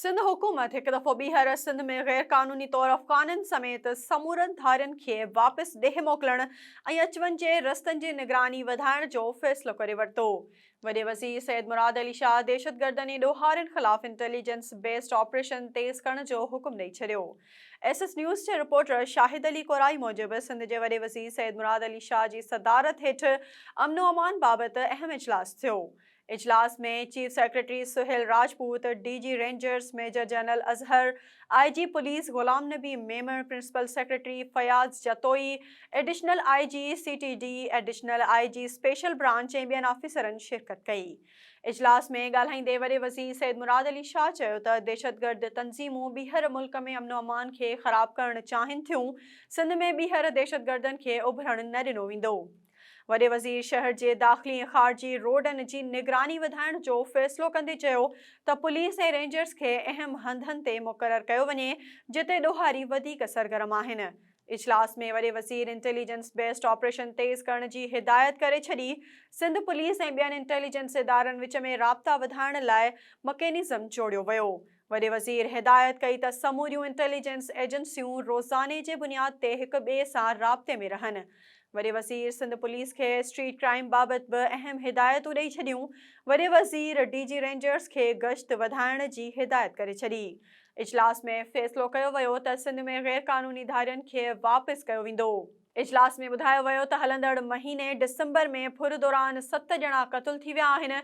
سنڌ حڪومت هڪ دفعو ٻيهر سنڌ ۾ غير قانوني طور افغانين سميت سمورن ڌارين کي واپس ڏيهه موڪلڻ ۽ اچ وڃ جي رستن جي نگراني وڌائڻ جو فيصلو ڪري ورتو. وڏي وزير سيد مراد علي شاهه دهشتگردن ۽ ڏوهارين خلاف انٽيليجنس بيسڊ آپريشن تيز ڪرڻ جو حڪم ڏئي ڇڏيو. ايس ايس نيوز جي رپورٽر شاهد علي ڪورائي موجب سنڌ جي وڏي وزير سيد مراد علي شاهه جي صدارت هيٺ امن و امان بابت اهم اجلاس ٿيو. اجلاس ۾ chief secretary Sohail Rajput, D G rangers major general Azhar, I G police Ghulam Nabi Memon, principal secretary Fayaz Jatoi, additional I G C T D, additional I G special branch ۽ ٻين آفيسرن شرڪت ڪئي. اجلاس ۾ ڳالهائيندي وڏي وزير سيد مراد علي شاهه چيو ته دهشتگرد تنظيمون ٻيهر ملڪ ۾ امن و امان کي خراب ڪرڻ چاهين ٿيون، سنڌ ۾ ٻيهر دهشتگردن کي اڀرڻ نه ڏنو ويندو. وڏي وزير شهر جي داخلي ۽ خارجي روڊن جي نگراني وڌائڻ جو فيصلو ڪندي چيو ته پوليس ۽ رينجرز کي اهم هنڌن تي مقرر ڪيو وڃي جتي ڏوهاري وڌيڪ سرگرم آهن. اجلاس ۾ وڏي وزير انٽيليجنس بيسڊ آپريشن تيز ڪرڻ جي هدايت ڪري ڇڏي، سنڌ پوليس ۽ ٻين انٽيليجنس ادارن وچ ۾ رابطا وڌائڻ لاء مڪينزم جوڙيو ويو. وڏي وزير هدايت ڪئي ته سموريون انٽيليجنس ايجنسيون روزاني جي بنياد تي هڪ ٻئي سان رابطي ۾ رهن. وڏي وزير سنڌ پوليس کي اسٽريٽ ڪرائيم بابت به اهم هدايتون ڏئي ڇڏيون. وڏي وزير ڊي جي رينجرز کي گشت وڌائڻ جي هدايت ڪري ڇڏي. اجلاس ۾ فيصلو ڪيو ويو ته سنڌ ۾ غيرقانوني ڌارين کي واپس ڪيو ويندو. اجلاس ۾ ٻڌايو ويو ته هلندڙ مهيني ڊسمبر ۾ ڦر دوران ست ڄڻا قتل ٿي ويا آهن،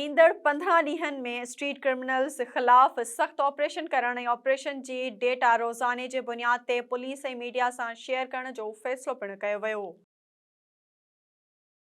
ايندڙ 15 ڏينهن ۾ اسٽريٽ ڪرمنلز خلاف سخت آپريشن ڪرڻ ۽ آپريشن جي ڊيٽا روزاني جي بنياد تي پوليس ۽ ميڊيا سان شيئر ڪرڻ جو فيصلو پڻ ڪيو ويو.